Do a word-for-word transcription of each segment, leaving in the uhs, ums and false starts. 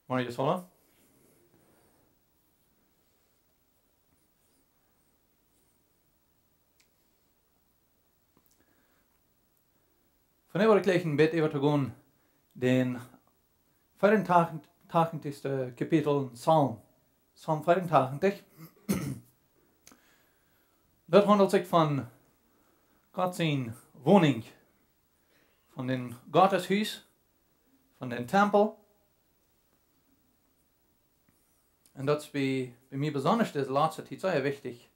Morjen, Joshua. Vondoag woa ekj jlikj een bät äwa to gonen, dän vea un tachentich-, tachentichsten Kapitel Psalm. Psalm vea un tachentich. Daut haundelt sikj von Gott siene Woninj, von daut Gotteshus, von dän Tempel. Un daut es bie, bie mie besonda dise latste Tiet sea wichtich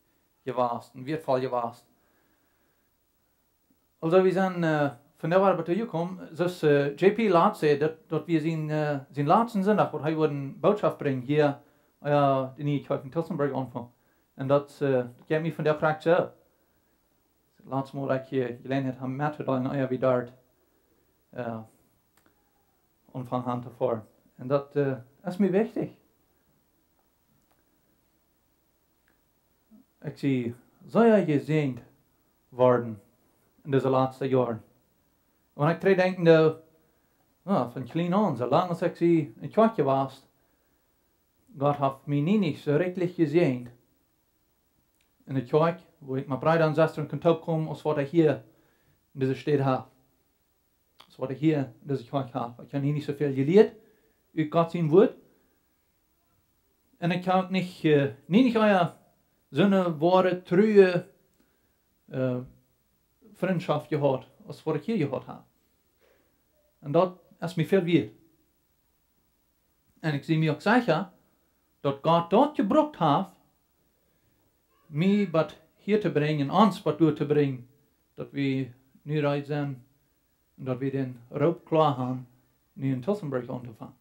jewast un wieetvoll jewast. Aulsoo, wie sent, äh, vondoag wada bie jekomen, soo aus, äh, J P latst säd, daut, daut wia sien, äh, sien latsten Sindach, waut hee wudd eene Bootschoft brinjen hia, äh, enne Kjoakj en Tillsonburg aunfangen. Un daut, äh, daut jeit mie vondoag krakjt soo. Daut latste Mol daut ekj hia Jeläajenheit haud met to deelen, ea wie doa, äh, aunfangen auntofangen. Un daut, äh, es mie wichtich. Ekj sie sea jesäajent worden en dise latste Joaren. Wan ekj trigj denkj, dan, jo, von kjlien aun, soo lang aus ekj sie enne Kjoakj jewast, Gott haft mie nie nich soo rikjlich jesäajent enne Kjoakj, wua ekj met Breeda un Sestren kunn toopkomen, aus waut hee hia en dise Städ haft. Aus waut hee hia en dise Kjoakj haft. Ekj hab nie nich soo väl jelieet ut Gott sien Wuat. Un ekj hab nich, äh, nie nich ea soone woare, true, äh, Frintschoft jehaut, aus waut ekj hia jehaut hab. Un daut es mie väl wieet. Un ekj sie mie uk secha, daut Gott daut jebrukt haft, mie bat hia to brinjen, ons bat doa to brinjen, daut wie nu reed sent un daut wie dän Roop kloa haben, nu en Tillsonburg auntofangen.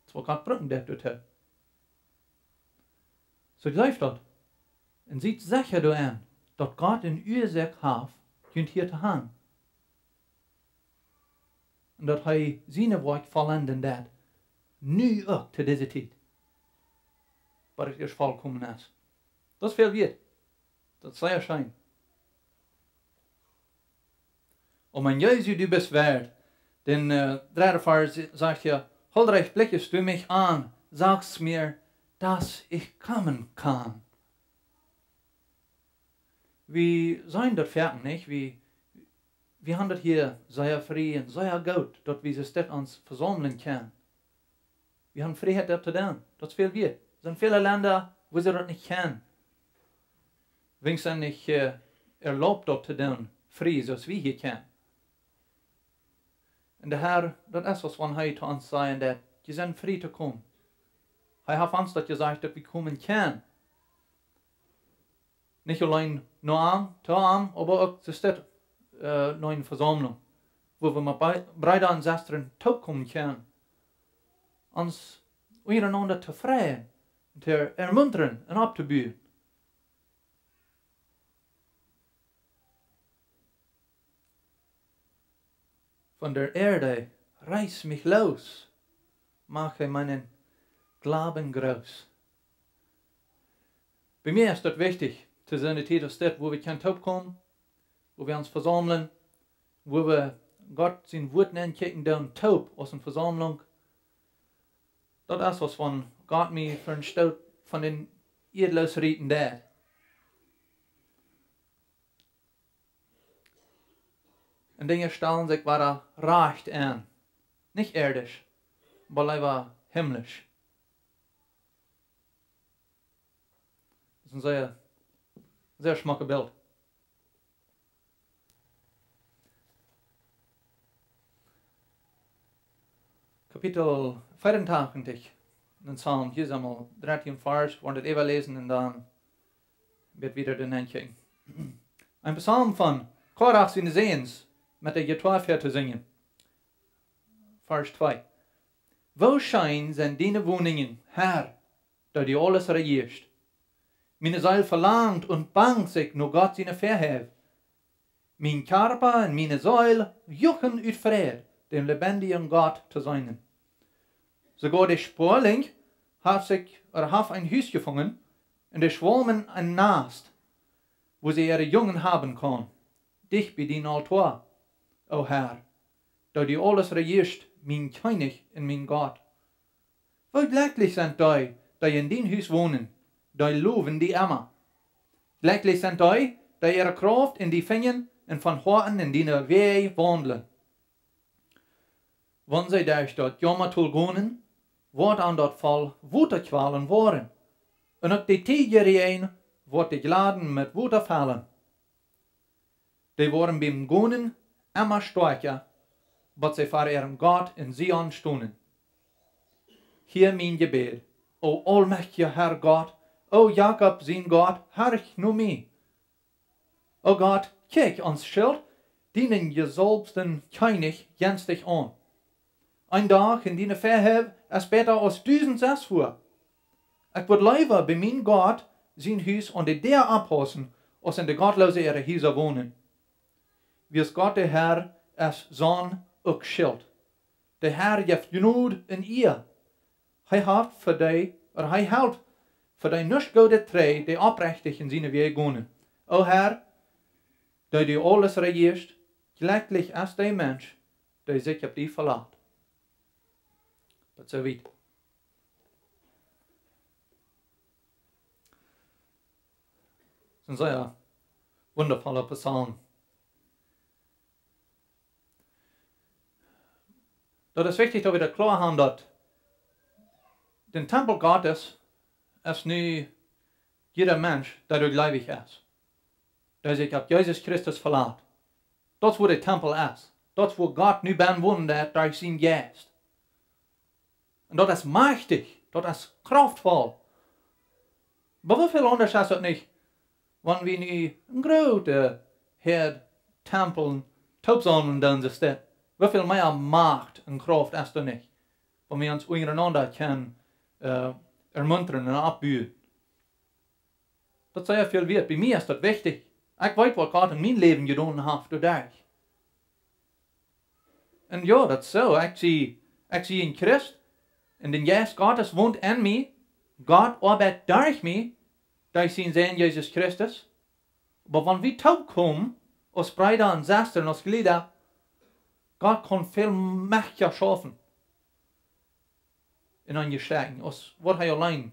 Daut es waut Gott brucken deed doatoo. Soo jleeft daut. Un siet secha doaraun, daut Gott eene Uasoak haft, junt hia to haben. Un daut hee sien Woakj vollenden deed. Nu uk to dise Tiet. Waut ieescht volkomen es. Daut es väl wieet. Daut es sea scheen. O mien Jesus, du bist wert. Dän, äh, dredden Varsch sajcht hee: Holreich blickst du mich an, sagst mir, dass ich kommen kann. Wie seenen daut foaken nich, wie, wie haben daut hia sea frie un sea goot, daut wie soo stell ons vesaumlen kjennen. Wie haben Frieheit daut to doonen. Daut es väl wieet. Sent väle Lenda, wua see daut nich kjennen. Wiels see nich, äh, erlaubt daut to doonen, frie, soo aus wie hia kjennen. Un de Herr, daut es aus wan hee to ons säd, daut jie sent frie to komen. Hee haft ons daut jesajcht, daut wie komen kjennen. Nich auleen no am, to am, oba uk to stell, äh, no eene Vesaumlunk, wua wie met Bree-, Breeda un Sestren toopkomen kjennen, ons unjarenaunda to freien, to ermuntren un opptobuen. Von der Erde reiß mich los, mache meinen Glauben groß. Bie mie es daut wichtich, to seenen, daut hia daut steit, wua wie kjennen toopkomen, wua wie ons vesaumlen, wua wie Gott sien Wuat nenkjikjen doonen, toop aus eene Vesaumlunk. Daut es aus wan Gott mie fa een Stoot von dän Ieed loosrieten deed. Un Dinja stalen sikj wada rajcht aun. Nich ieedisch, oba leewa himmlisch. Daut es een sea, sea schmocket Bilt. Kapitel vea un tachentich, een Psalm, hia sent wie, dartieen Varsch, wie woaren daut äwa läsen un dan woa wie wieda doaraun kjikjen. Een Psalm von Korach siene Säns met de Jittoa väa to sinjen. Varsch twee. Woo scheen sent diene Woninjen, Herr, doo du aules rejieescht. Miene Seel velangt un bangt sikj no Gott siene Väahäw. Mien Kjarpa un miene Seel juchen ut Freid, dän lebendigen Gott to seenen. Soogoa de Spoalinj haft sikj, ooda haft een Hus jefungen, un de Schwalm een Nast, wua see äare Jungen haben kaun, dicht bie dien Altoa, o Herr, doo du aules rejieescht, mien Kjennich un mien Gott. Woo jlekjlich sent dee, dee en dien Hus wonen, dee lowen die emma. Jlekjlich sent dee, dee äare Krauft en die finjen un von Hoaten en diene Wäaj waundlen. Wan see derch daut Jaumataul gonen, woat an daut voll Wotakjwalen woaren, un uk de Tieja äa Rieejunk woat de Jladen met Wota fellen. Dee woaren biem Gonen emma stoakja, bat see ver äaren Gott en Zion stonen. Hia mien Jebäd, o aulmajchtja Herr Gott, o Jakob sien Gott, horch no mie. O Gott, kjikj ons Schilt, dienen jesaulwden Kjennich, jenstich aun. Een Dach en diene Väahäw es bäta aus dusent sest fua. Ekj wudd leewa bie mien Gott sien Hus aun de Däa opphausen, aus en de Gottloose äare Hiesa wonen. Wiels Gott de Herr es Sonn uk Schilt. De Herr jeft Jnod un Iea. Hee haft fa dee, ooda hee helt fa dee nuscht Goodet trigj, dee oprechtich en siene Wäaj gonen. O Herr, dee du aules rejieescht, jlekjlich es de Mensch, dee sikj opp die velat. Daut es soo wiet. Daut es een sea wundafolla Psalm. Daut es wichtich, daut wie daut kloa haben, daut de Tempel Gottes es nu jieda Mensch, dee doa jleewich es, dee sikj opp Jesus Christus velat. Daut es wua de Tempel es. Daut es wua Gott nu bennen wonen deit derch sienen Jeist. Un daut es majchtich, daut es kraftvoll. Oba woo väl aundasch es daut nich, wan wie nu eene groote Häad Tempels toopsaumlen doonen, soo es daut? Woo väl mea Macht un Krauft es daut nich, wan wie ons unjarenaunda kjennen, äh, ermuntren un oppbuen? Daut es sea väl wieet. Bie mie es daut wichtich. Ekj weet, waut Gott en mien Läwen jedonen haft doaderch. Un jo, daut es soo. Ekj sie, ekj sie een Christ. Un de Jeist Gottes wont en mie. Gott oabeit derch mie, derch sienen Sän Jesus Christus. Oba wan wie toopkomen, aus Breeda un Sestren, aus Jlieda, Gott kaun väl majchtja schaufen en ons stäakjen, aus waut hee auleen,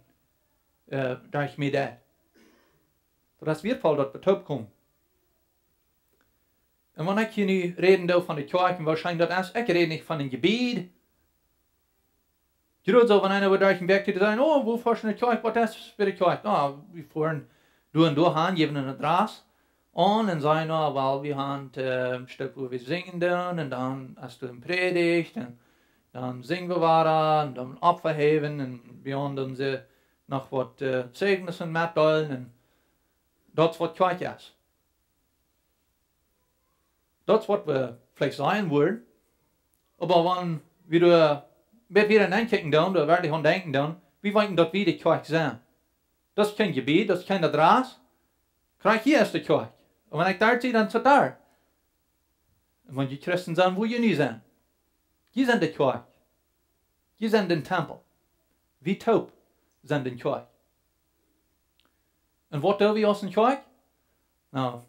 äh, derch mie deit. Daut es wieetvoll, daut wie toopkomen. Un wan ekj hia nu räden doo von de Kjoakj, un woascheinlich daut es, ekj räd nich von een Jebied. Jie doonen soo, wan eena woat derch een Wajch to sajen: "Oh, wua foascht du no de Kjoakj, waut es fa eene Kjoakj?" "Oh, wie foaren doa un doa han, jäwen een Adress aun un sajen: 'Oh, well, wie han, äh, een Stekj, wua wie sinjen doonen, un dan es doa eene Prädicht, un dan sinj wie wada, un dan Opfa häwen, un wie han dan see noch waut, äh, Säajnisse metdeelen,'" un daut es waut Kjoakj es. Daut es waut wie veleicht sajen wudden. Oba wan wie doa, wan wie doa nenkjikjen doonen, doa werkjlich aun denkjen doonen, wie weeten, daut wie de Kjoakj sent. Daut es kjeen Jebied, daut es kjeen Adress. Krakjt hia es de Kjoakj. Un wan ekj doa sie, dan sit doa. Un wan jie Christen sent, wua jie nu sent, jie sent de Kjoakj. Jie sent de Tempel. Wie toop sent de Kjoakj. Un waut doo wie aus eene Kjoakj? Nu,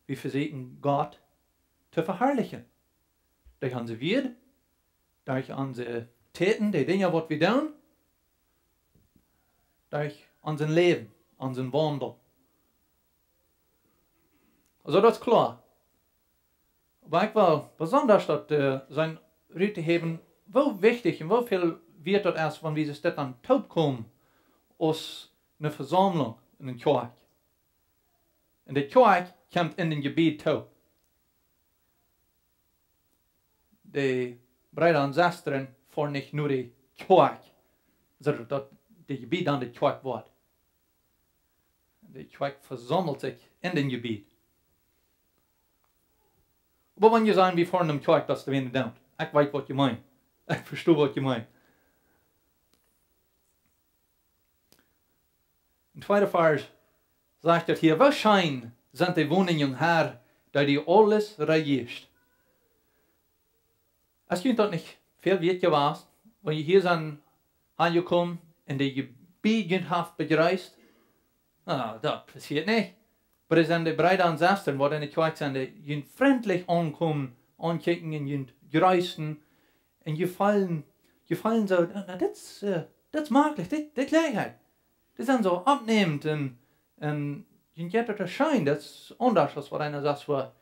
wie vesieekjen Gott to veharlichen. Derch onse Wieed, derch onse Täten, de Dinja, waut wie doonen, derch onsen Läwen, onsen Waundel. Aulsoo, daut es kloa. Oba ekj well besonda daut, äh, sennen ruttohäwen, woo wichtich un woo väl wieet daut es, wan wie soo dit dan toopkomen aus eene Vesaumlunk en eene Kjoakj. Un de Kjoakj kjemt en een Jebied toop. De Breeda un Sestren foaren nich no de Kjoakj, soo daut de Jebied dan de Kjoakj woat. De Kjoakj vesaumelt sikj en een Jebied. Oba wan jie sajen, wie foaren no de Kjoakj, daut es de Wieed doa. Ekj weet, waut jie meenen. Ekj vesto, waut jie meenen. Em tweeden Varsch sajcht daut hia: "Woo scheen sent de Woninjen, Herr, dee du aules rejieescht." Es junt daut nich väl wieet jewast, wan jie hia sent aunjekomen un de Jebied junt haft bejreest? Nu, daut passieet nich. Oba doa sent de Breeda un Sestren, waut en de Kjoakj sent, dee junt frintlich aunkomen, aunkjikjen un junt jreessen. Un jie feelen, jie feelen soo: "Na, na, dit es, äh, Daut es mäajlich, dit, dit Gelegenheit. Dee sent soo oppnämend un, un jie jeit daut scheen, daut es aundasch aus waut eena sest wua,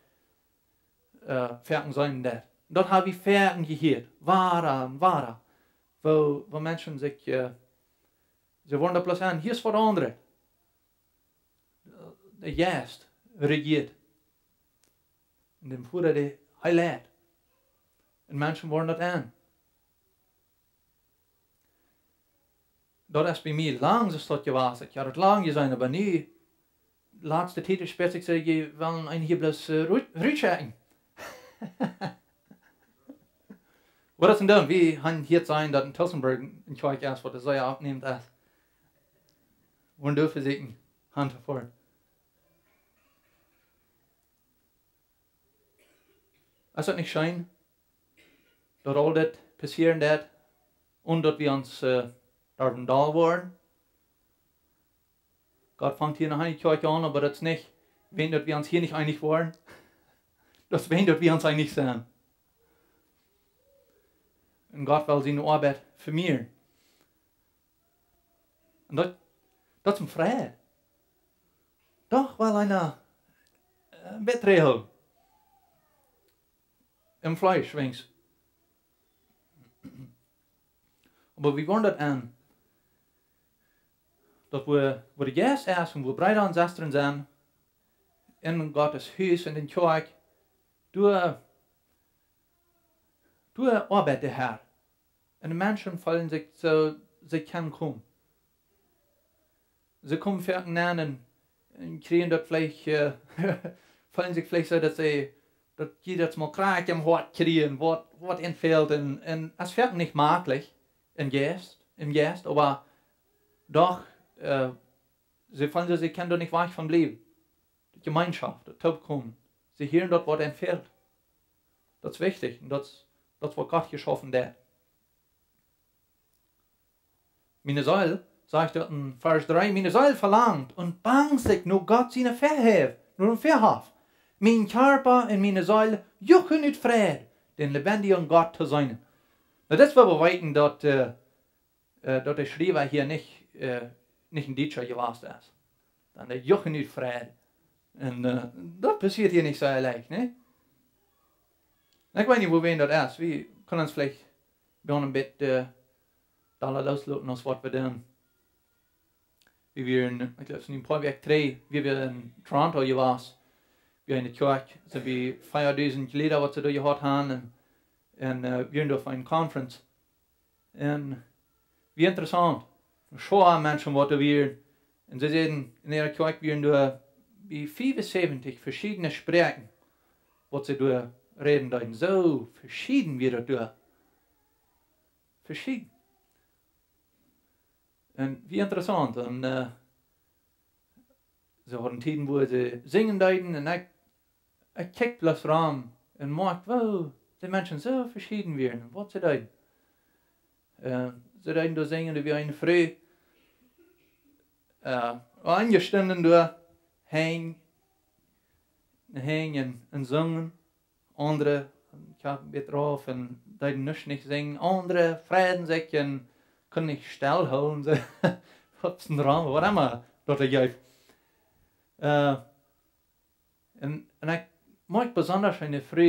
äh, foaken seenen deit. Daut hab wie foaken jehieet, wada un wada. Wua, wua Menschen sikj, äh, see woaren daut bloos aun, hia es waut aundret. De Jeist rejieet. Un dän Voda, dee, hee leit. Un Menschen woaren daut aun. Daut es bie mie lang soo daut jewast. Ekj hab daut lang jeseenen, oba nu, latste Tiet, ekj spieej, ekj saj, jie wellen eenen hia bloos, äh, rut-, rutschekjen. Waut es dan dan? Wie haben hia seenen, daut en Tillsonburg eene Kjoakj es, waut sea oppnämend es. Wua du vesieekjen, han to foaren. Es daut nich scheen, daut aul dit passieren deit, un daut wie ons, äh, doaräwa doll woaren? Gott fangt hia noch eene Kjoakj aun, oba daut es nich, wäajen daut wie ons hia nich eenich woaren. Daut es wäajen daut wie ons eenich sent. Un Gott well siene Oabeit vemieren. Un daut, daut es een Fräd. Doch well eena, äh, Betrachtung em Fleesch, weens. Oba wie woaren daut aun, daut wie, wua de Jeist es un wua Breeda un Sestren sent, en Gottes Hus, en de Kjoakj, doa, doa oabeit de Herr. Un de Menschen feelen sikj soo, see kjennen komen. See komen foaken aun un, un kjrieen daut veleicht, äh, feelen sikj veleicht soo, daut see, daut jie daut mol krakjt em Hoat kjrieen, waut, waut an fält. Un, un et es foaken nich mäajlich em Jeist, em Jeist, oba doch, äh, see feelen soo, see kjennen doa nich wajch von bliewen. De Jemeenschoft, daut Toopkomen. See hieren daut, waut an fält. Daut es wichtich. Un daut, daut es waut Gott hia schaufen deit. Miene Seel, sajcht daut en Varsch dree, miene Seel velangt un bangt sikj no Gott siene Väahäw, no dän Väahoff. Mien Kjarpa un miene Seel juchen ut Freid, dän lebendigen Gott to seenen. Nu, daut es wua wie weeten, daut, äh, äh, daut de Schriewa hia nich, äh, nich een Dietscha jewast es. Dan dee juchen ut Freid. Un, äh, daut passieet hia nich soo leicht, nä? Ekj weet nich, wua wie en daut es. Wie kjennen ons veleicht bie een bät, äh, dolla loosloten aus waut wie doonen. Wie wieren, ekj jleew, een poa Wäakj trigj, wie wieren en Toronto jewast. Bie eene Kjoakj, sent wie veadusent Jlieda, waut see doa jehaut haben. Un, un, äh, wieren doa fa eene Conference. Un wia interessaunt. Soo Menschen, waut doa wieren. Un see säden, en äare Kjoakj wieren doa bie fiefunsäwentich veschiedne Sproaken, waut see doa räden deeden. Soo veschieden wia daut doa. Veschieden. Un wia interessaunt. Un, äh, see hauden Tieden, wua see sinjen deeden, un ekj, ekj kjikjt bloos rom un moakjt, woo de Menschen soo veschieden wieren, waut see deeden. Äh, see deeden doa sinjen, doa wia eene Fru, äh, wua eenje stunden doa, hinjen, hinjen un, un sungen. Aundre, ekj hab een bät rauf un deeden nuscht nich sinjen. Aundre freiden sikj un kunnen nich stell hoolen, see hopsten rom, waut emma daut doa jeef. Äh, un, un ekj moakjt besonda eene Fru,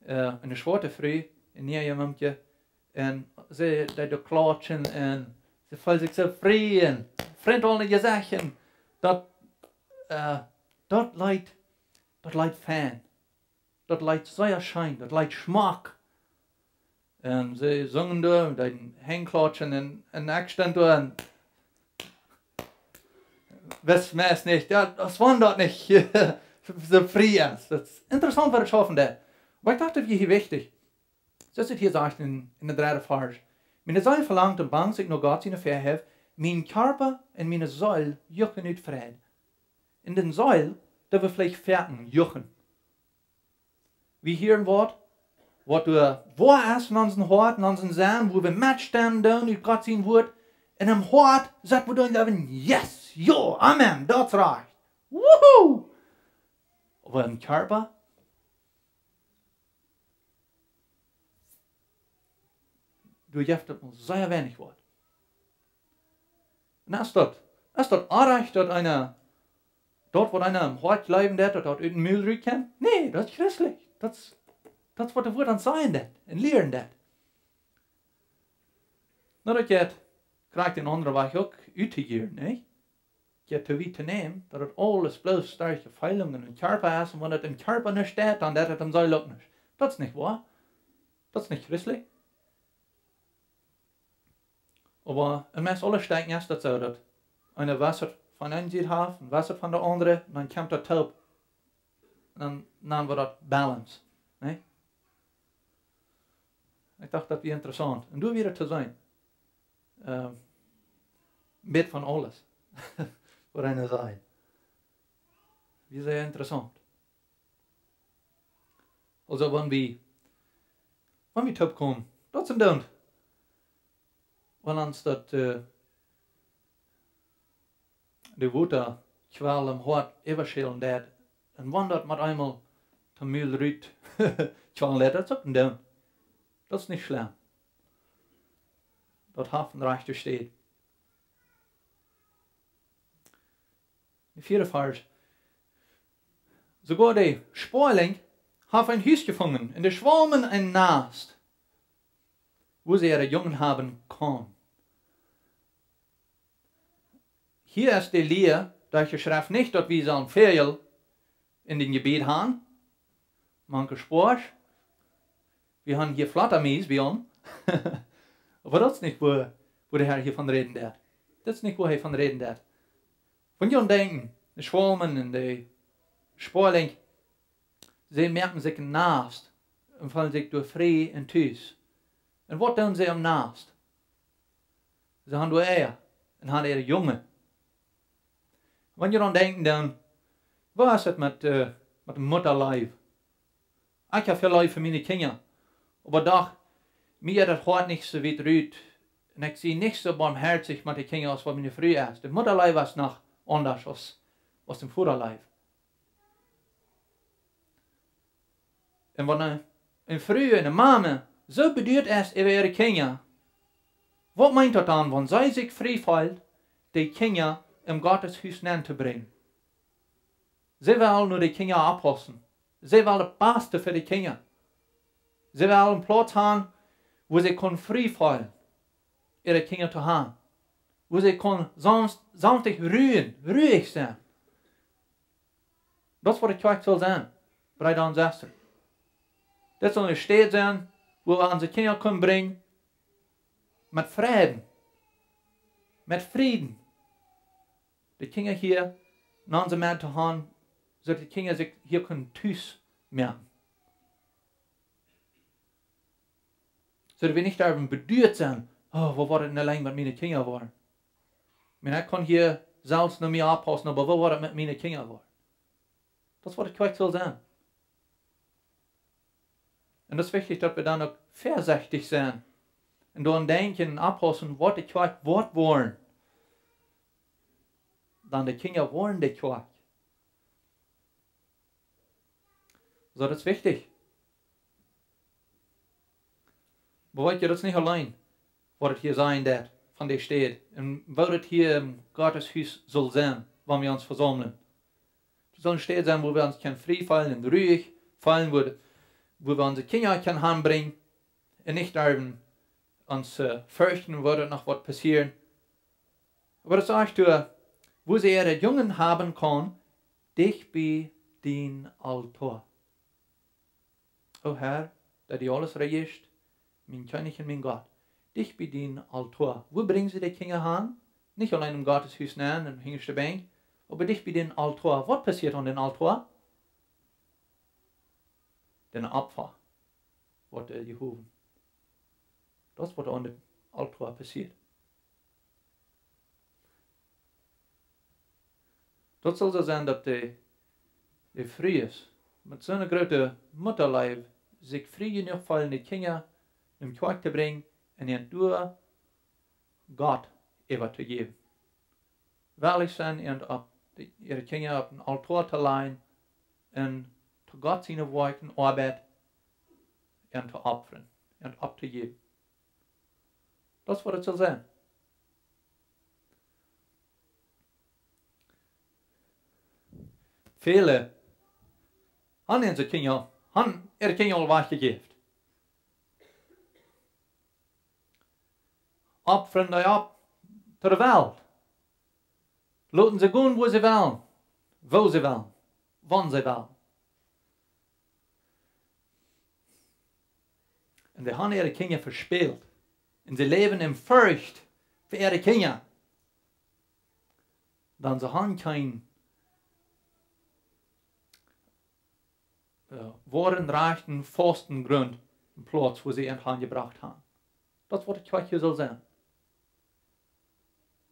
äh, eene schwoate Fru, een Niederländische, un see deed doa klautschen un see feeld sikj soo frie un frint aul nich jesajcht. Daut, äh, daut leet, daut leet fein. Daut leet sea scheen, daut leet schmock. Un see sungen doa, deeden Henj klautschen un, un ekj stunt doa un wist meist nich, jo, daut wia daut nich, soo frie es. Daut es interessaunt, waut et schaufen deit. Oba ekj docht, daut wia hia wichtich. Soo aus et hia sajcht en, en dän dredden Varsch. Miene Seel velangt un bangt sikj no Gott siene Väahäw, mien Kjarpa un miene Seel juchen ut Freid. En de Seel, daut wia veleicht foaken juchen. Wie hieren waut, waut doa woa es en onsen Hoat, en onsen Senn, wua wie metstemmen doonen ut Gott sien Wuat. Un em Hoat sent wie dan, yes, jo, amen, daut es rajcht. Wuhu! Oba em Kjarpa, doa jeft et mau sea weinich waut. Un es daut, es daut oajch, daut eena, daut waut eena em Hoat jleewen deit, daut daut ut dän Mul rut kjemt? Nä, daut es christlich. Daut es, daut es waut daut Wuat ons sajen deit un lieren deit. Nu, daut jeit, kjricht een aundren Wajch uk uttojieren, nich? Jeit too wiet to nämen, daut daut aules bloos derch Feelungen em Kjarpa es, un wan daut em Kjarpa nich steit, dan deit daut em Seel uk nich. Daut es nich woa. Daut es nich christlich. Oba en meist aule Stekjen es daut soo, daut eena waut von eene Sied haft un waut von de aundre, un dan kjemt daut toop. Un dan, dan woat daut balance, nä? Ekj docht, daut wia interessaunt. Un doa wia et to seenen. Ähm, een bät von aules. Fa eene Sied. Wia sea interessaunt. Aulsoo, wan wie, wan wie toopkomen, daut es een Deel. Wan ons daut, äh, de Wotakjwal em Hoat äwaschälen deit, un wan daut met eemol toom Mul rut kjwalen deit, daut es uk een Deel. Daut es nich schlemm. Daut haft eene rajchte Städ. De vieede Varsch. Soogoa de Sparlinj haft een Hus jefungen, un de Schwalm een Nast, wua see äare Jungen haben kaun. Hia es de Lia, daut jie schrift nich, daut wie sellen Fäajel en dän Jebied haben, mank Spoasch. Wie haben hia Flattamies bie ons. Oba daut es nich, wua, wua de Herr hia von räden deit. Daut es nich, wua hee von räden deit. Wan jie aun denkjen, de Schwalm un de Sparlinj, see moaken sikj een Nast un feelen sikj doa frie un tus. Un waut doonen see em Nast? See haben doa Eia un haben äare Jungen. Wan jie aun denkjen, dan, waut es et met, äh, met de Muttaleew? Ekj hab väl Leew fa miene Kjinja. Oba doch, mie jeit daut Hoat nich soo wiet rut. Un ekj sie nich soo boamhoatich met de Kjinja aus waut miene Fru es. De Muttaleew es noch aundasch aus, aus de Voddaleew. Un wan eene, eene Fru, eene Mame, soo beduat es äwa äare Kjinja, waut meent daut dan, wan see sikj frie feelt, de Kjinja em Gottes Hus nenn to brinjen? See well no de Kjinja oppaussen. See well daut Baste fa de Kjinja. See well een Plauz haben, wua see kaun frie feelen, äare Kjinja to haben. Wua see kaun saunft, saunftich ruen, ruhig sennen. Daut es waut de Kjoakj saul sennen, Breeda un Sestren. Daut saul eene Städ sennen, wua wie onse Kjinja kjennen brinjen met Fräd, met Fräd. De Kjinja hia no onse Medd to haben, soo daut de Kjinja sikj hia kjennen tus moaken. Soo daut wie nich doaräwa beduat sent, oh, woo woat et nu lang met miene Kjinja woaren? Ekj meen, ekj kaun hia selfst no mie oppaussen, oba woo woat et met miene Kjinja woaren? Daut es waut de Kjoakj saul sennen. Un daut es wichtich, daut wie dan uk väasechtich sent. Un doaraun denkjen un oppaussen, waut de Kjoakj woat woaren. Dan de Kjinja woaren de Kjoakj. Soo, daut es wichtich. Oba weet jie, daut es nich auleen, waut et hia sajen deit von de Städ un woo daut hia em Gottes Hus saul sennen, wan wie ons vesaumlen. Daut saul eene Städ sennen, wua wie ons kjennen frie feelen un ruhig feelen, wua, wua wie onse Kjinja kjennen hanbrinjen un nich doaräwa ons, äh, ferchten, woo daut noch woat passieren. Oba daut sajcht doa, wua see äare Jungen haben kaun, dicht bie dien Altoa. O Herr, dee du aules rejieescht, mien Kjennich un mien Gott, dicht bie dien Altoa. Wua brinjen see de Kjinja han? Nich auleen em Gottes Hus nenn, em hinjaschte Benkj, oba dicht bie dien Altoa. Waut passieet aun dän Altoa? Dän Opfa woat jehowen. Daut es waut aun dän Altoa passieet. Daut saul soo sennen, daut de, de Frues met soone groote Muttaleew sikj frie jenuach feelen, de Kjinja no de Kjoakj to brinjen un an doa Gott äwa to jäwen. Wellich sennen, an opp de, äare Kjinja opp dän Altoa to lajen un to Gott siene Woakj un Oabeit an to opfren un opptojäwen. Daut es waut et saul sennen. Väle han äare Kjinja, han äare Kjinja aul wajchjejäft. Opfren dee opp to de Welt. Loten see gonen, wua see wellen, woo see wellen, wan see wellen. Un dee han äare Kjinja vespält. Un see läwen en Forcht fa äare Kjinja. Dan see han kjeen, äh, woaren, rajchten, fausten Grunt, een Plauz, wua see an hanjebrocht han. Daut es waut de Kjoakj hia saul sennen.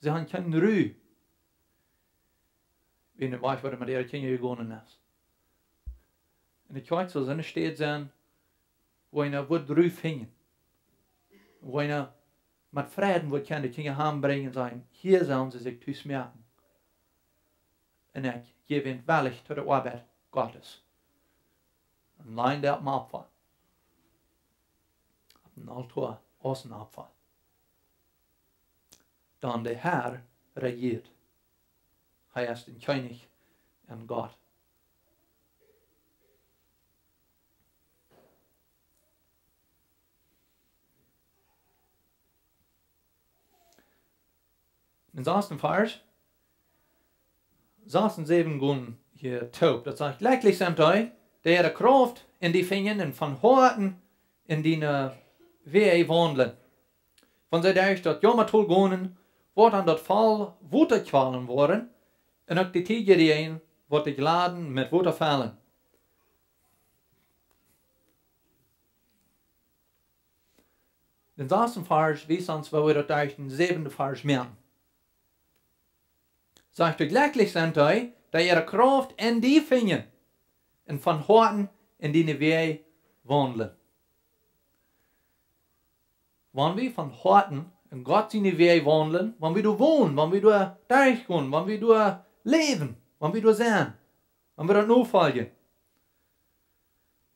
See han kjeene Ru, wan de Wajch, waut met äare Kjinja jegonen es. Un de Kjoakj saul eene Städ sennen, wua eena woat Ru finjen. Wua eena met Fräd woat kjennen de Kjinja hanbrinjen un sajen: "Hia sellen see sikj tus moaken. Un ekj jäw an wellich to de Oabeit Gottes." Un laj dee opp een Opfa. Opp een Altoa aus een Opfa. Dan de Herr rejieet. Hee es een Kjennich un Gott. En sasten Varsch, sasten säwen gonen hia toop. Daut sajcht: "Jlekjlich sent dee, dee äare Krauft en die finjen un von Hoaten en diene Wäaj waundlen. Wan see derch daut Jormadol gonen, woat an daut voll Wota Kjwalen woaren, un uk de Tieja woat de Jladen met Wota fellen." De saste Varsch wiest ons, woo wie daut derch dän säwenden Varsch moakjen. Sajcht: "Jlekjlich sent dee, dee äare Krauft en die finjen un von Hoaten en diene Wäaj waundlen." Wan wie von Hoaten en Gott siene Wäaj waundlen, wan wie doa wonen, wan wie doa derch gonen, wan wie doa läwen, wan wie doa sent, wan wie doa nofoljen,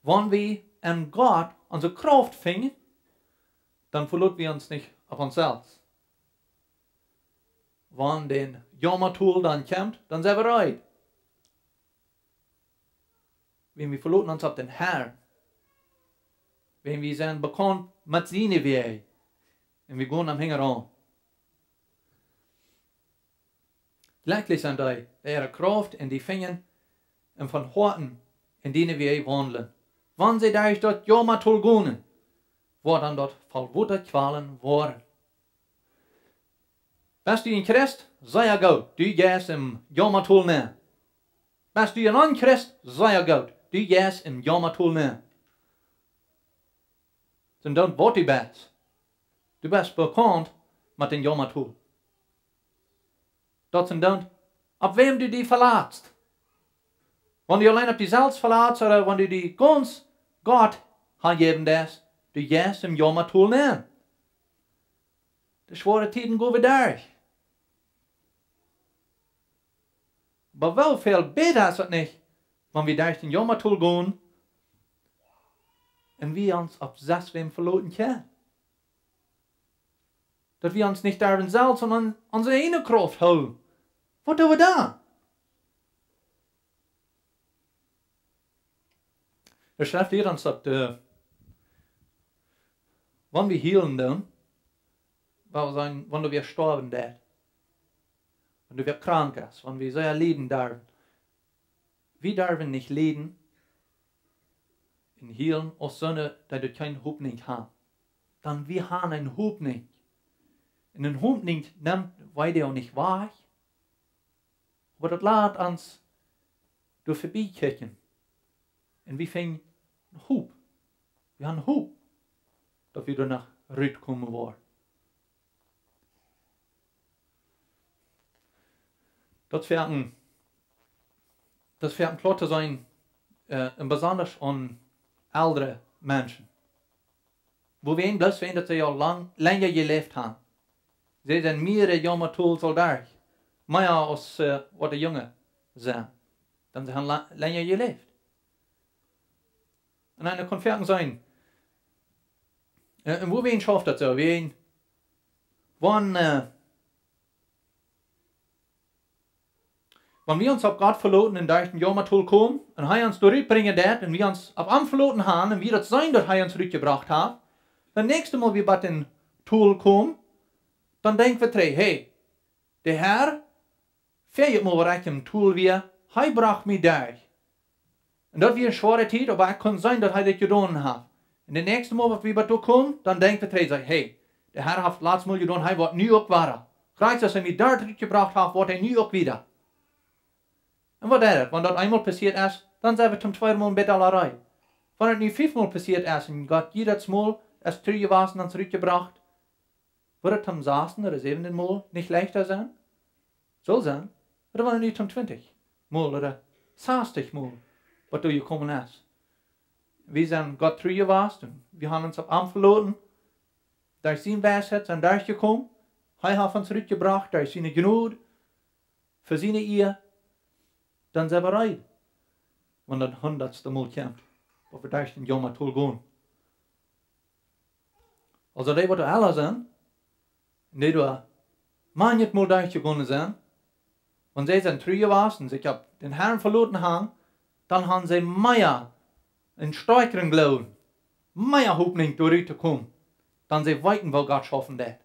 wan wie en Gott onse Krauft finjen, dan veloot wie ons nich opp ons selfst. Wan de Jormadol dan kjemt, dan sent wie reed. Wan wie veloten ons opp dän Herrn, wan wie sent bekaunt met siene Wäaj un wie gonen am hinjaraun. Jlekjlich sent dee, dee äare Krauft en die finjen un von Hoaten en diene Wäaj waundlen. Wan see derch daut Jormadol gonen, woat an daut voll Wota Kjwalen woaren. Best du een Christ? Sea goot, du jeist em Jormadol nenn. Best du een Onchrist? Sea goot, du jeist em Jormadol nenn. Daut es waut du best. Du best bekaunt met dän Jormadol. Daut es dan, opp wäm du die velatst. Wan du die auleen opp die selfst velatst, ooda wan du die gaunz Gott hanjäwen deist, du jeist em Jormadol nenn. De schwoare Tieden go wie derch. Oba woo väl bäta es daut nich, wan wie derch dän Jormadol gonen un wie ons opp sest wäm veloten kjennen? Daut wie ons nich derwen selfst, sonda onse eejne Krauft hoolen. Waut doo wie dan? De Schreft lieet ons daut, äh, wan wie hielen doonen, wan wie sent, wan wie stoawen doonen, wan wie krank sent, wan wie sea lieden derwen, wie derwen nich lieden un hielen aus soone, dee doa kjeene Hopninj han. Dan wie han eene Hopninj. Un eene Hopninj nemt Wee uk nich wajch, oba daut lat ons doa verbie kjikjen. Un wie finjen Hopninj. Wie han Hopninj, daut wie doa noch rutkomen woaren. Daut es foaken, daut es foaken kloa to seenen, äh, un besonda aun eldre Menschen. Woo wie bloos weeten, daut see aul lang, lenja jeläft han. See sent mea Jormadol aul derch. Mea aus, äh, waut de Junge sent. Dan see han la-, lenja jeläft. Un dan kaun foaken sennen. Äh, un woo wie schauft daut soo? Wie, wan, äh, Wan wie ons opp Gott veloten un derch dän Jormtol komen un hee ons doa rut brinjen deit un wie ons opp am veloten haben un wie daut seenen, daut hee ons rutjebrocht haft, daut näakjste Mol wie bie dän Tol komen, dan denkj wie trigj: Hey, de Herr, verjet Mol, waut ekj em Tol wia, hee brocht mie derch. Un daut wia eene schwoare Tiet, oba ekj kunn seenen, daut hee daut jedonen haft. Un daut näakjste Mol, waut wie bie doa komen, dan denkj wie trigj: Hey, de Herr haft latst Mol jedonen, hee woat nu uk wada. Krakjt soo aus hee mie doa rutjebrocht haft, woat hee nu uk wada. Un waut deit daut? Wan daut eemol passieet es, dan sent wie toom tweeden Mol bie de Allerei. Wan daut nu fief Mol passieet es un Gott jiedet Mol es tru jewast un ons rutjebrocht, woat daut toom sasten ooda säwenden Mol nich leichta sennen? Saul sennen. Ooda wan daut nu toom twintich Mol ooda sastich Mol, waut doa jekomen es. Wie sent Gott tru jewast un wie haben ons opp am veloten. Derch siene Weisheit sent wie derchjekomen. Hee haft ons rutjebrocht derch siene Jnod, fa siene Ea. Dan sent wie reed, wan daut hundatste Mol kjemt, waut wie derch dän Jormtol gonen. Aulsoo dee, waut doa ella sent, un dee doa manjet Mol derchjegonen sent, wan see sent tru jewast un sikj opp dän Herrn veloten haben, dan haben see mea, eenen stoakjren Gloowen, mea Hopninj doa rut to komen, dan see weeten, woo Gott schaufen deit.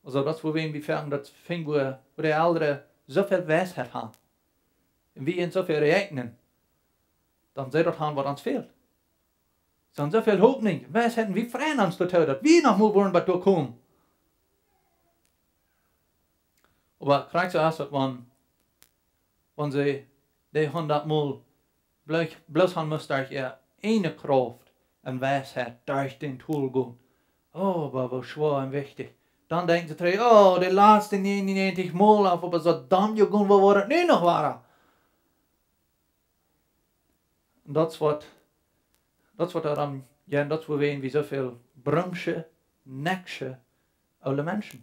Aulsoo daut es, wua wie en Befäajen daut finjen, wua, wua de Elren soo väl Weisheit haben un wie en soo väl räakjnen, dan see daut haben, waut ons fält. See haben soo väl Hopninj, Weisheit, un wie freien ons doatoo, daut wie noch mol woaren bie doa komen. Oba krakjt soo es daut, wan, wan see dee hundat Mol bloos, bloos haben musst derch äare ieejne Krauft un Weisheit derch dän Tol gonen. Oh, oba woo schwoa un wichtich. Dan denkjen see trigj: Oh, de latste nieejenunneajentich Mol, oba soo domm jegonen, woo woat daut nu noch woaren? Un daut es waut, daut es waut doaromm, jo, daut es wuarom wie soo väl brumsche, nekjsche, oole Menschen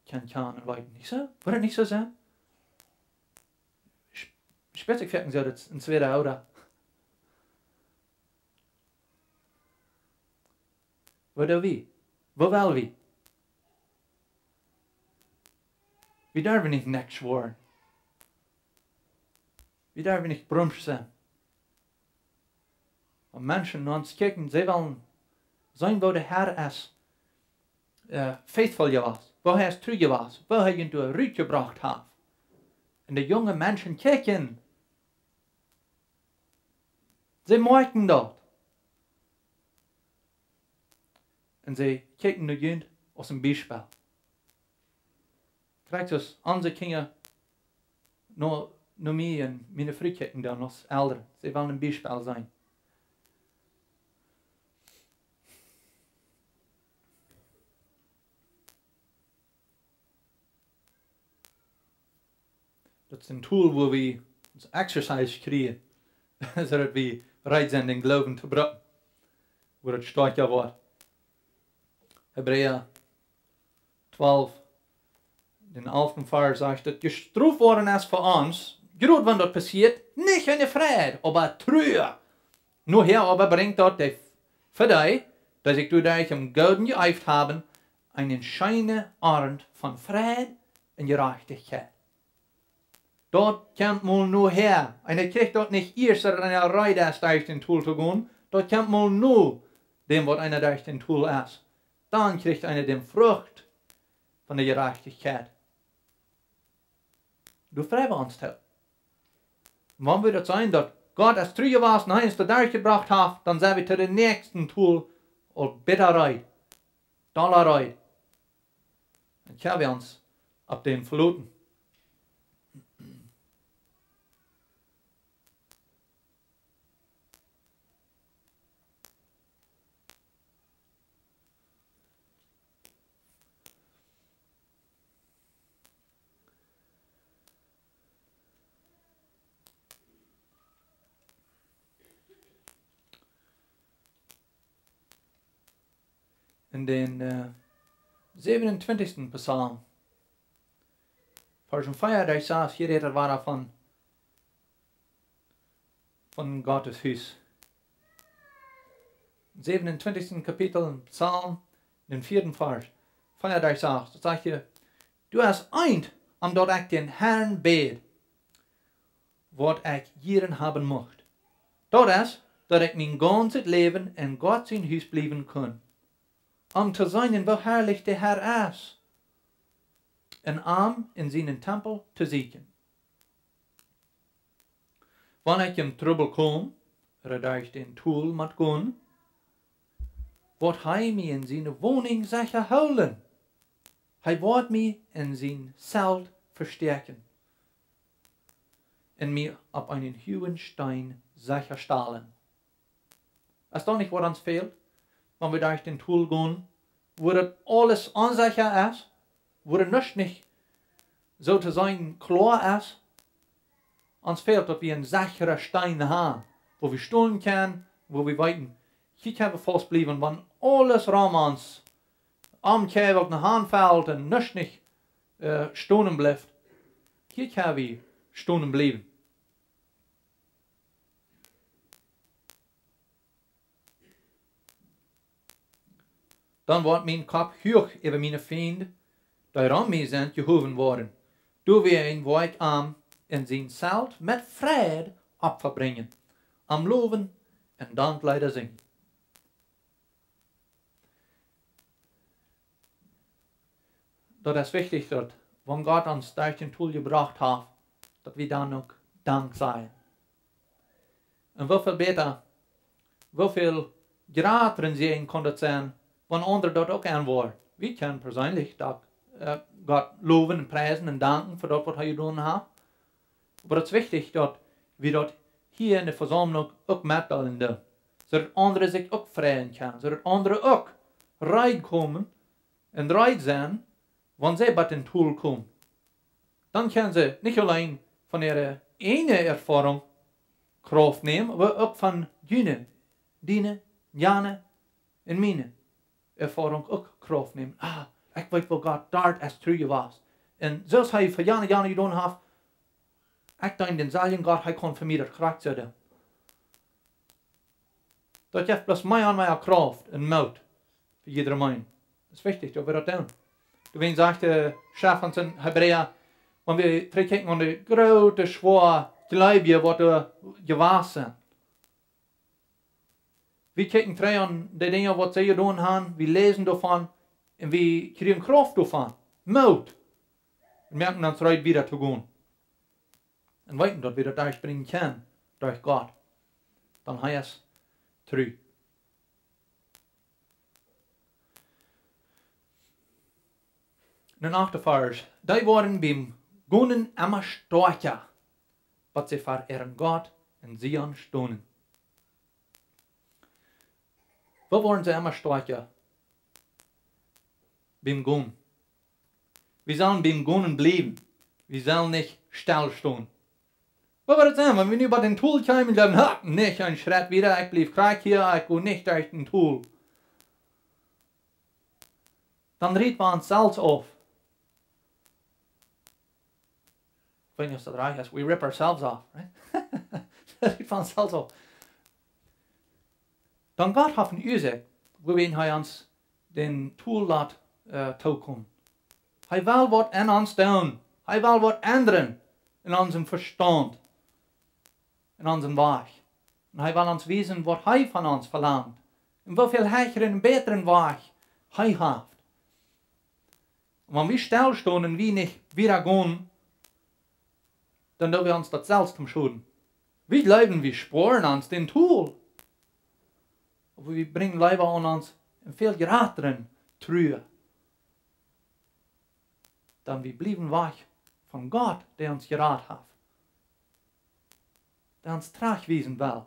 kjennen, kjennen un weeten. Nich soo? Woat daut nich soo sennen? Sp-, spezifieet soo daut en Swäda, ooda? Woo doo wie? Woo well wie? Wie derwen nich nekjsch woaren. Wie derwen nich brumsch sennen. Wan Menschen no ons kjikjen, see wellen seenen, woo de Herr es, äh, faithful jewast, woo hee es tru jewast, woo hee junt doa rutjebrocht haft. Un de junge Menschen kjikjen, see moakjen daut. Un see kjikjen no junt aus een Biespel. Krakjt soo aus onse Kjinja no, no mie un miene Fru kjikjen dan aus Elren. See wellen een Biespel sennen. Daut es een Tool, wua wie ons exercise kjrieen, soo daut wie reed sent, dän Gloowen to brucken, wua daut stoakja woat. Hebräa twalf, dän alften Varsch sajcht, daut jestroft worden es fa ons, jrod wan daut passieet, nich eene Freid, oba Trua. Nohäa oba brinjt daut de, fa dee, dee sikj doaderch em Gooden jeeeft haben, eene scheene Arnt von Freid un Jerajchtichkjeit. Daut kjemt mol nohäa. Eena kjricht daut nich ieescht, daut eena reed es, derch dän Tool to gonen. Daut kjemt mol no däm, waut eena derch dän Tool es. Dan kjricht eena de Frucht von de Jerajchtichkjeit. Doa frei wie ons too. Wan wie daut seenen, daut Gott es tru jewast, un hee ons doaderch jebrocht haft, dan sent wie to dän näakjsten Tool aul bäta reed. Dolla reed. Dan kjenn wie ons opp dän veloten. En dän, äh, säwenuntwintichsten Psalm, Varsch vea bat sas, hia rät et wada von, von Gottes Hus. Säwenuntwintichsten Kapitel, Psalm, dän vieeden Varsch, vea bat sas, doa sajcht hee: Du hast eent Om daut ekj dän Herrn bäd, waut ekj jieren haben mucht. Daut es, daut ekj mien gaunzet Läwen en Gott sien Hus bliewen kunn, om to seenen, woo harlich de Herr es, un am en sienen Tempel to sieekjen. Wan ekj em Trubbel kom, ooda derch dän Tol mott gonen, woat hee mie en siene Woninj secha hoolen. Hee woat mie en sien Zelt vestäakjen un mie opp eenen huagen Steen secha stalen. Es daut nich, waut ons fält, wan wie derch dän Tol gonen, wua daut aules onsecha es, wua daut nuscht nich, soo to sajen, kloa es? Ons fält, daut wie een secharen Steen haben, wua wie stonen kjennen, wua wie weeten, hia kjenn wie faust bliewen, wan aules rom ons omkjeiwelt un hanfelt un nuscht nich, äh, stonen blift. Hia kjenn wie stonen bliewen. Dan woat mien Kopp huach äwa miene Fiend, dee rom mie sent, jehowen woaren. Doawäajen woa ekj am en sien Zelt met Freid Opfa brinjen, am lowen un Dankleeda sinjen. Daut es wichtich, daut wan Gott ons derch dän Tol jebrocht haft, daut wie dan uk Dank sajen. Un woo väl bäta, woo väl jratren Säajen kaun daut sennen, wan aundre daut uk enwoaren. Wie kjennen perseenlich daut, äh, Gott lowen un priesen un danken fa daut, waut hee jedonen haft. Oba daut es wichtich, daut wie daut hia en de Vesaumlunk uk metdeelen doonen, soo daut aundre sikj uk freien kjennen, soo daut aundre uk reed komen un reed sennen, wan see bie dän Tol komen. Dan kjennen see nich auleen von äare eejne Erfoarunk Krauft nämen, oba uk von june, diene, jane un miene Erfoarunk uk Krauft nämen. Ah, ekj weet, woo Gott doa es tru jewast. Un soo aus hee fa jane, jane jedonen haft, ekj dank dän selwjen Gott, hee kaun fa mie daut krakjt soo doonen. Daut jeft bloos mea un mea Krauft un Moot fa jiedrem eenen. Daut es wichtich, daut wie daut doonen. Doawäajen sajcht de Schreft aun siene Hebräa, wan wie trigjkjikjen aun de groote, schwoa Jleewje, waut doa jewast sent. Wie kjikjen trigj aun de Dinja, waut see jedonen haben, wie läsen doavon un wie kjrieen Krauft doavon. Moot. Un moaken ons reed, wieda to gonen. Un weeten, daut wie daut derchbrinjen kjennen derch Gott. Dan hee es tru. En dän achten Varsch. Dee woaren biem Gonen emma stoakja, bat see ver äaren Gott en Zion stonen. Woo woaren see emma stoakja? Biem Gonen. Wie sellen biem Gonen bliewen. Wie sellen nich stell stonen. Woo woat daut sennen, wan wie nu bie dän Tol kjeemen, dan, ha, nich een Schrett wieda, ekj bliew krakjt hia, ekj go nich derch dän Tol. Dan rieten wie ons selfst auf. Ekj weet nich, aus daut rajcht es. We rip ourselves off, right? Daut rieten wie ons selfst auf. Dan Gott haft eene Uasoak, wuarom hee ons dän Tol lat, äh, tookomen. Hee well waut aun ons doonen. Hee well waut endren en onsen Vestaunt, en onsen Wajch. Un hee well ons wiesen, waut hee von ons velangt. Un woo väl hecheren un bätren Wajch hee haft. Un wan wie stell stonen un wie nich wieda gonen, dan doo wie ons daut selfst toom Schoden. Wie jleewen, wie spoaren ons dän Tol. Oba wie brinjen leewa aun ons een väl jratren Trua. Dan wie bliewen wajch von Gott, dee ons jerat haft. Dee ons trajchtwiesen well.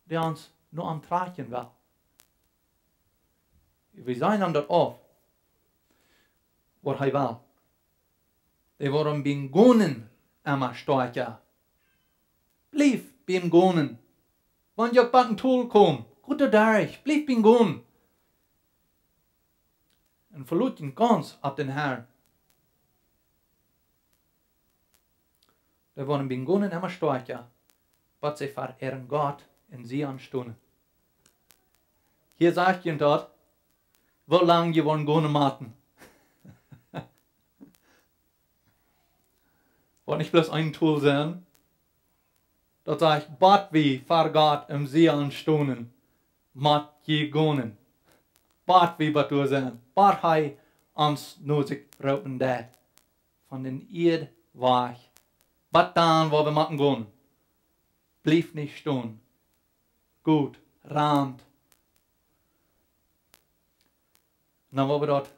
Dee ons no am trakjen well. Wie sajen am daut auf, waut hee well. Dee woaren biem Gonen emma stoakja. Bliew biem Gonen. Wan jie uk bie dän Tol komen, go doa derch, bliew biem Gonen. Un veloot junt gaunz opp dän Herrn. Dee woaren biem Gonen emma stoakja, bat see ver äaren Gott en Zion stonen. Hia sajcht junt daut, woo lang jie woaren gonen motten. Woat nich bloos een Tool sennen. Daut sajcht, bat wie ver Gott em Zion stonen, mott jie gonen. Bat wie bat doa sennen, bat hee ons no sikj roopen deit. Von dän Ieed wajch. Bat dan, wua wie motten gonen. Blieft nich stonen. Got, rant. Un dan woa wie daut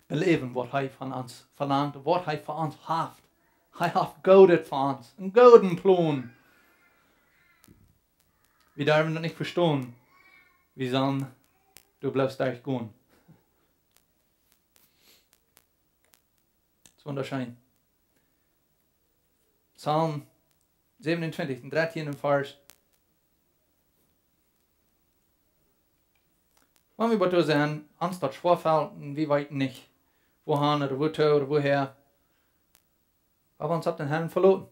beläwen, waut hee von ons velangt, waut hee fa ons haft. Hee haft Goodet fa ons, een gooden Plon. Wie derwen daut nich vestonen. Wie sellen doa bloos derch gonen. Daut es wundascheen. Psalm sewenunzwanzig, dän dartieenden Varsch. Wan wie waut doa sennen, ons daut schwoa felt un wie weeten nich, wua han ooda wuatoo ooda wuahäa, oba wie ons opp dän Herrn veloten.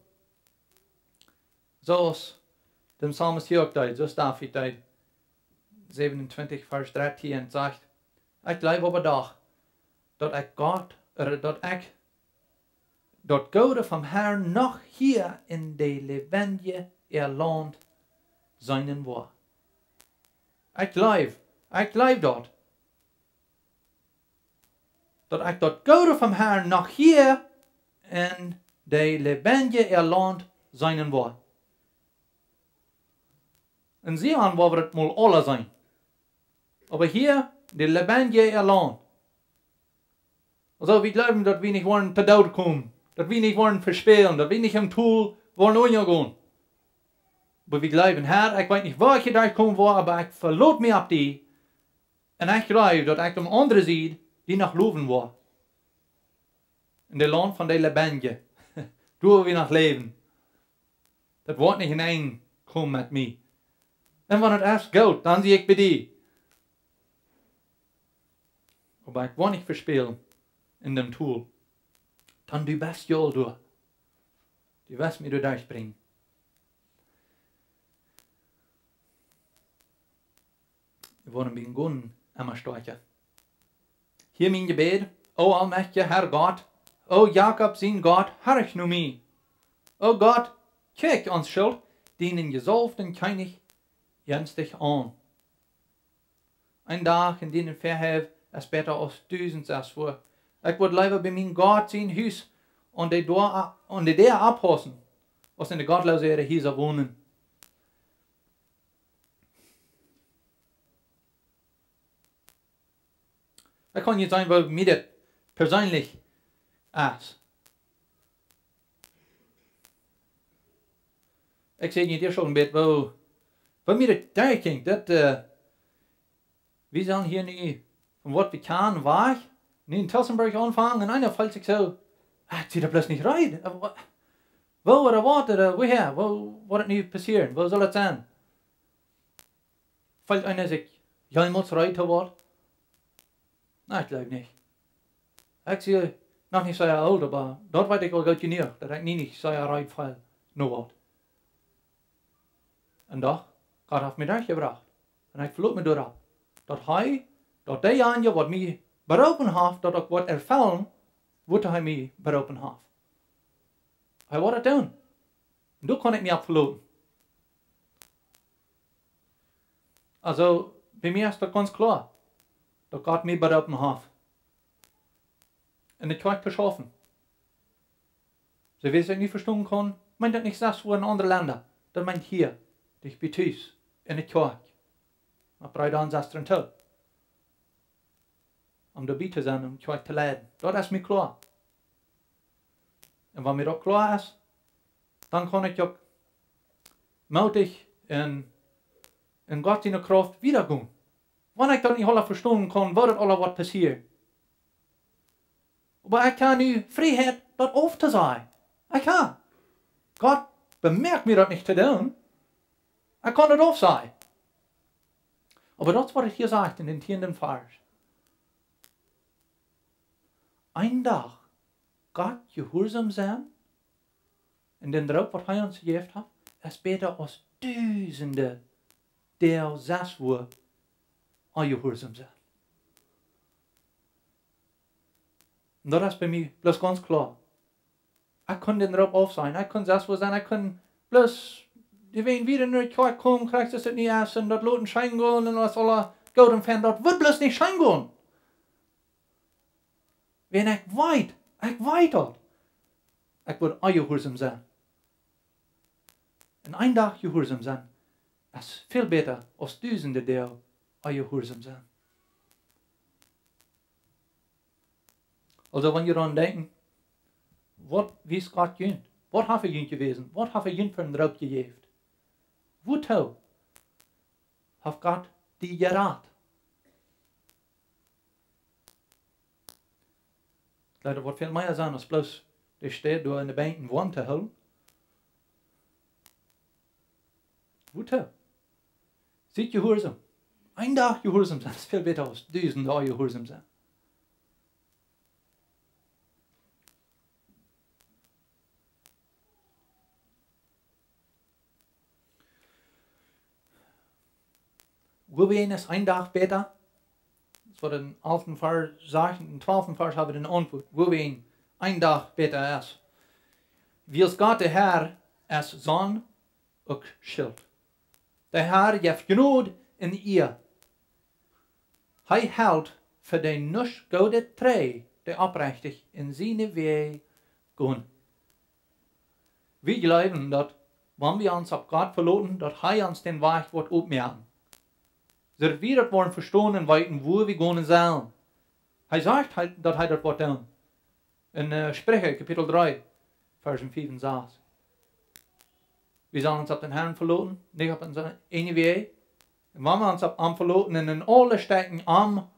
Soo aus de Psalmist hia uk deed, soo aus David deed. Sewenunzwanzig, Varsch dartieen sajcht: Ekj jleew oba doch, daut ekj Gott, äh, daut ekj daut Goode vom Herrn noch hia en de Lebendige äa Launt seenen woa. Ekj jleew, ekj jleew daut, daut ekj daut Goode vom Herrn noch hia en de Lebendige äa Launt seenen woa. En Zion woa wie daut mol aula seenen. Oba hia, de Lebendige äa Launt. Aulsoo, wie jleewen, daut wie nich woaren to Doot komen, daut wie nich woaren vespälen, daut wie nich em Tol woaren unjagonen. Oba wie jleewen, Herr, ekj weet nich, woo ekj hia derchkomen woa, oba ekj velot mie opp die. Un ekj jleew, daut ekj aum aundre Sied die noch lowen woa. En daut Launt von de Lebendige. Doa woa wie noch läwen. Daut woat nich en Enj komen met mie. Un wan et es goot, dan sie ekj bie die. Oba ekj woa nich vespälen en däm Tol. Dan du best jo aul doa. Du woascht mie doa derchbrinjen. Wie woaren bie gonen emma stoakja. Hia mien Jebäd, o aulmajchtja Herr Gott, o Jakob sien Gott, horch no mie. O Gott, kjikj ons Schult, dienen jesaulften Kjennich, jenstig aun. Een Dach en diene Väahäw es bäta aus dusent sestwua. Ekj wudd leewa bie mien Gott sien Hus aun de Däa, aun de Däa opphaussen, aus en de gottloose äare Hiesa wonen. Ekj kaun nich sajen, woo mie dit perseenlich es. Ekj saj nich, hia schon een bät, woo, woo mie dit derchjinkj, daut, äh, wie sellen hia nu von waut wie kjanen wajch, nu en Tillsonburg aunfangen, un eena feelt sikj soo, ah, ekj sie doa bloos nich reed. Äh, wa-, woo ooda waut, ooda wuahäa, woo, waut woat nu passieren, woo saul daut sennen? Feelt eena sikj jemols reed to waut? Na, ekj jleew nich. Ekj sie noch nich sea oolt, oba daut weet ekj aul goot jenuach, daut ekj mie nich sea reed feel no waut. Un doch, Gott haft mie derchjebrocht. Un ekj velot mie doaropp, daut hee, daut deejanja, waut mie beroopen haft, daut uk woat erfellen, waut hee mie beroopen haft. Hee woat et doonen. Un doa kaun ekj mie opp veloten. Aulsoo, bie mie es daut gaunz kloa, daut Gott mie beroopen haft, en de Kjoakj to schaufen. Soo aus ekj nu vestonen kaun, meent daut nich sestwua en aundre Lenda. Daut meent hia, dicht bie tus, en de Kjoakj. Met Breeda un Sestren too. Om doabie to sennen, om Kjoakj to leiden. Daut es mie kloa. Un wan mie daut kloa es, dan kaun ekj uk mootich un en Gott siene Krauft wieda gonen. Wan ekj daut nich aula vestonen kaun, woo daut aula woat passieren. Oba ekj kaun nu Frieheit daut auftosajen. Ekj kaun. Gott bemoakt mie daut nich to doonen. Ekj kaun daut aufsajen. Oba daut es waut et hia sajcht en dän tieenden Varsch. Een Dach Gott jehuarsom sennen, un dän Roop waut hee ons jejäft haft, es bäta aus dusende, dee sestwua onjehuarsom sent. Un daut es bie mie bloos gaunz kloa. Ekj kunn dän Roop aufsajen. Ekj kunn selfst woo sennen. Ekj kunn bloos, dee wieren wada no de Kjoakj komen, krakjt soo aus daut nu es, un daut loten scheen gonen un aules aula goot un fein. Daut wudd bloos nich scheen gonen. Wan ekj weet, ekj weet daut, ekj wudd onjehuarsom sennen. Un een Dach jehuarsom sennen es väl bäta aus dusende Doag onjehuarsom sennen. Aulsoo, wan jie doaraun denkjen, waut wia Gott junt? Waut haft hee junt jewäsen? Waut haft hee junt fa een Roop jejäft? Wuatoo haft Gott die jerat? Ekj jleew, daut woat väl mea sennen aus bloos de Städ doa en de Benkj woam to hoolen. Wuatoo? Siet jehuarsom. Een Dach jehuarsom sennen es väl bäta aus dusende Doag jehuarsom sennen. Wuawäajen es een Dach bäta? Daut woat em alften Varsch sajen, em twalften Varsch hab wie de Auntwuat, wuawäajen een Dach bäta es. Wiels Gott de Herr es Sonn uk Schilt. De Herr jeft Jnod un Iea. Hee helt fa dee nuscht Goodet trigj, dee oprechtich en siene Wäaj gonen. Wie jleewen, daut wan wie ons opp Gott veloten, daut hee ons dän Wajch woat opmoaken. Soo daut wie daut woaren vestonen un weeten, wua wie gonen sellen. Hee sajcht, hee, daut hee daut woat doonen. En, äh, Spricha, Kapitel dree, Varsch fiew un sas. Wie sellen ons opp dän Herrn veloten, nich opp onse eejne Wäaj. Un wan wie ons opp am veloten un en aule Stakjen am,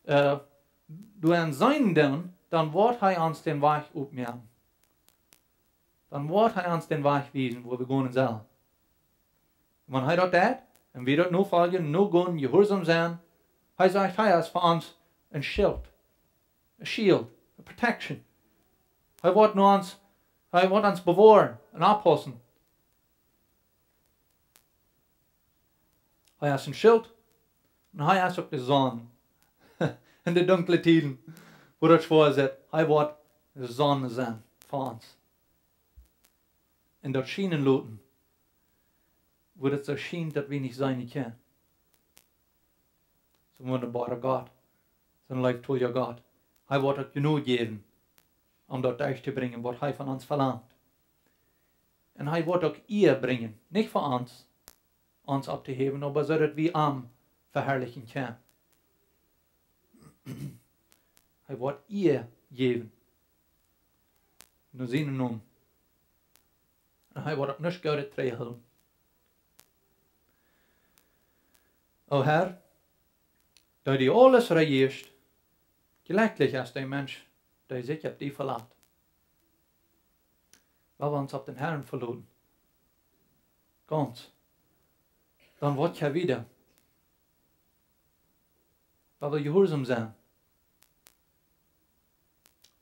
äh, doa aun sennen doonen, dan woat hee ons dän Wajch opmoaken. Dan woat hee ons dän Wajch wiesen, wua wie gonen sellen. Un wan hee daut deit, un wie daut nofoljen, nogonen, jehuarsom sennen, hee sajcht, hee es fa ons een Schilt, een Shield, eene Protection. Hee woat no ons, hee woat ons bewoaren un oppaussen. Hee es een Schilt un hee es uk de Sonn. En de dunkle Tieden, wua daut schwoa es, hee woat de Sonn sennen fa ons. Un daut schienen loten, wua daut soo schient, daut wie nich seenen kjennen. Soo'n wundaboara Gott, soo'n leeftolja Gott. Hee woat uk Jnod jäwen, om daut derchtobrinjen, waut hee von ons velangt. Un hee woat uk Iea brinjen, nich fa ons, ons opptohäwen, oba soo daut wie am veharlichen kjennen. Hee woat Iea jäwen no sienen Nomen. Un hee woat uk nuscht Goodet trigjhoolen. O Herr, dee du aules rejieescht, jlekjlich es de Mensch, dee sikj opp die velat. Wan wie ons opp dän Herrn veloten, gaunz, dan woat hee wieda. Wan wie jehuarsom sennen.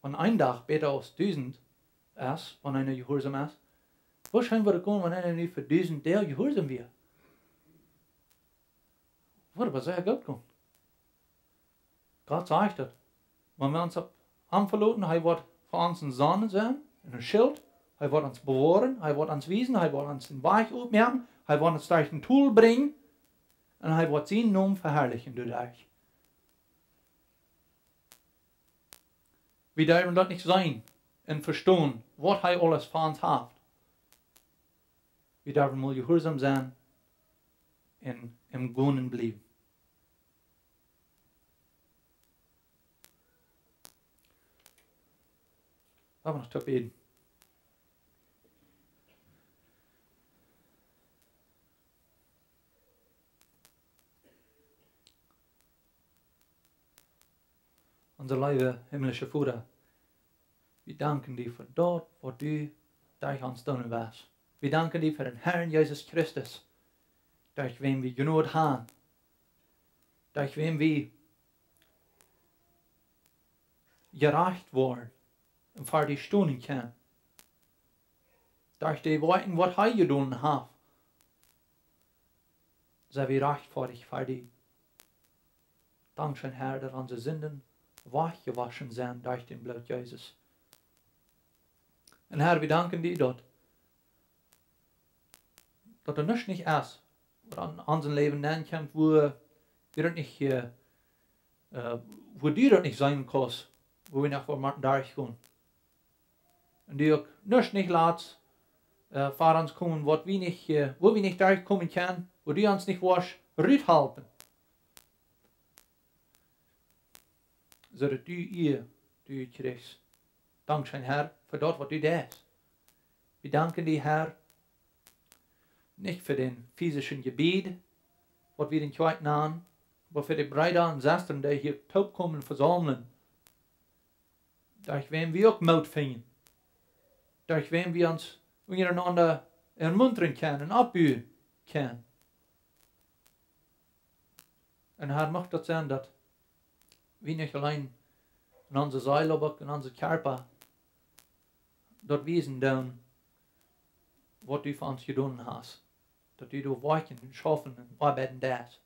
Wan een Dach bäta aus dusent es, wan eena jehuarsom es, woo scheen woat daut gonen, wan eena nu fa dusent Doag jehuarsom wia? Woat oba sea goot gonen. Gott sajcht daut. Wan wie ons opp am veloten, hee woat fa ons eene Sonn sennen un een Schilt. Hee woat ons bewoaren, hee woat ons wiesen, hee woat ons dän Wajch opmoaken, hee woat ons derch dän Dol brinjen un hee woat sienen Nomen veharlichen doaderch. Wie derwen daut nich seenen un vestonen, waut hee aules fa ons haft. Wie derwen mau jehuarsom sennen un em Gonen bliewen. Lot ons noch toop bäden. Onse leewe himlische Voda, wie danken die fa daut, waut du derch ons doonen woascht. Wie danken die fa dän Herrn Jesus Christus, derch wäm wie Jnod haben, derch wäm wie jerajcht woaren un ver die stonen kjennen. Derch de Woakjen, waut hee jedonen haft, sent wie rajchtfoadich ver die. Dankscheen, Herr, daut onse Sinden wajchjewoschen sent derch daut Bloot Jesus. Un Herr, wie danken die daut, daut doa nuscht nich es, waut aun onsen Läwen nenkjemt, wua wie daut nich, wua du daut nich seenen kaust, wua wie noch wua motten derchgonen. Un du uk nuscht nich latst ver ons komen, waut wie nich, wua wie nich derchkomen kjennen, wua du ons nich woascht ruthalpen, soo daut du Iea, du kjrichst. Dankscheen, Herr, fa daut, waut du deist. Wie danken die, Herr, nich fa dän fisischen Jebied, waut wie dän Kjoakj nanen, oba fa de Breeda un Sestren, dee hia toopkomen, vesaumlen, derch wäm wie uk Moot finjen, derch wäm wie ons unjarenaunda ermuntren kjennen un oppbuen kjennen. Un Herr, mucht daut sennen, daut wie nich auleen en onse Seel, oba uk en onse Kjarpa daut wiesen doonen, waut du fa ons jedonen hast, daut du doa woakjen un schaufen un oabeiden deist.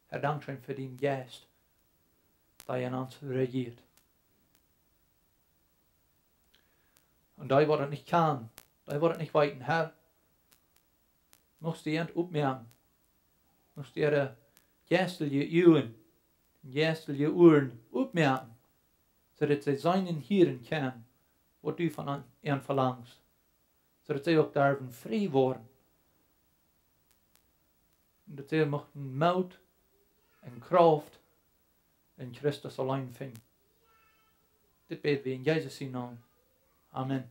Herr, dankscheen fa dien Jeist, dee en ons rejieet. Un dee, waut daut nich kjanen, dee, waut daut nich weeten, Herr, muchst du an opmoaken, muchst du äare jeistelje Uagen un jeistelje Uaren opmoaken, soo daut see seenen un hieren kjennen, waut du von an, an velangst, soo daut see uk derwen frie woaren, un daut see muchten Moot un Krauft en Christus auleen finjen. Dit bäd wie en Jesus sien Nomen. Amen.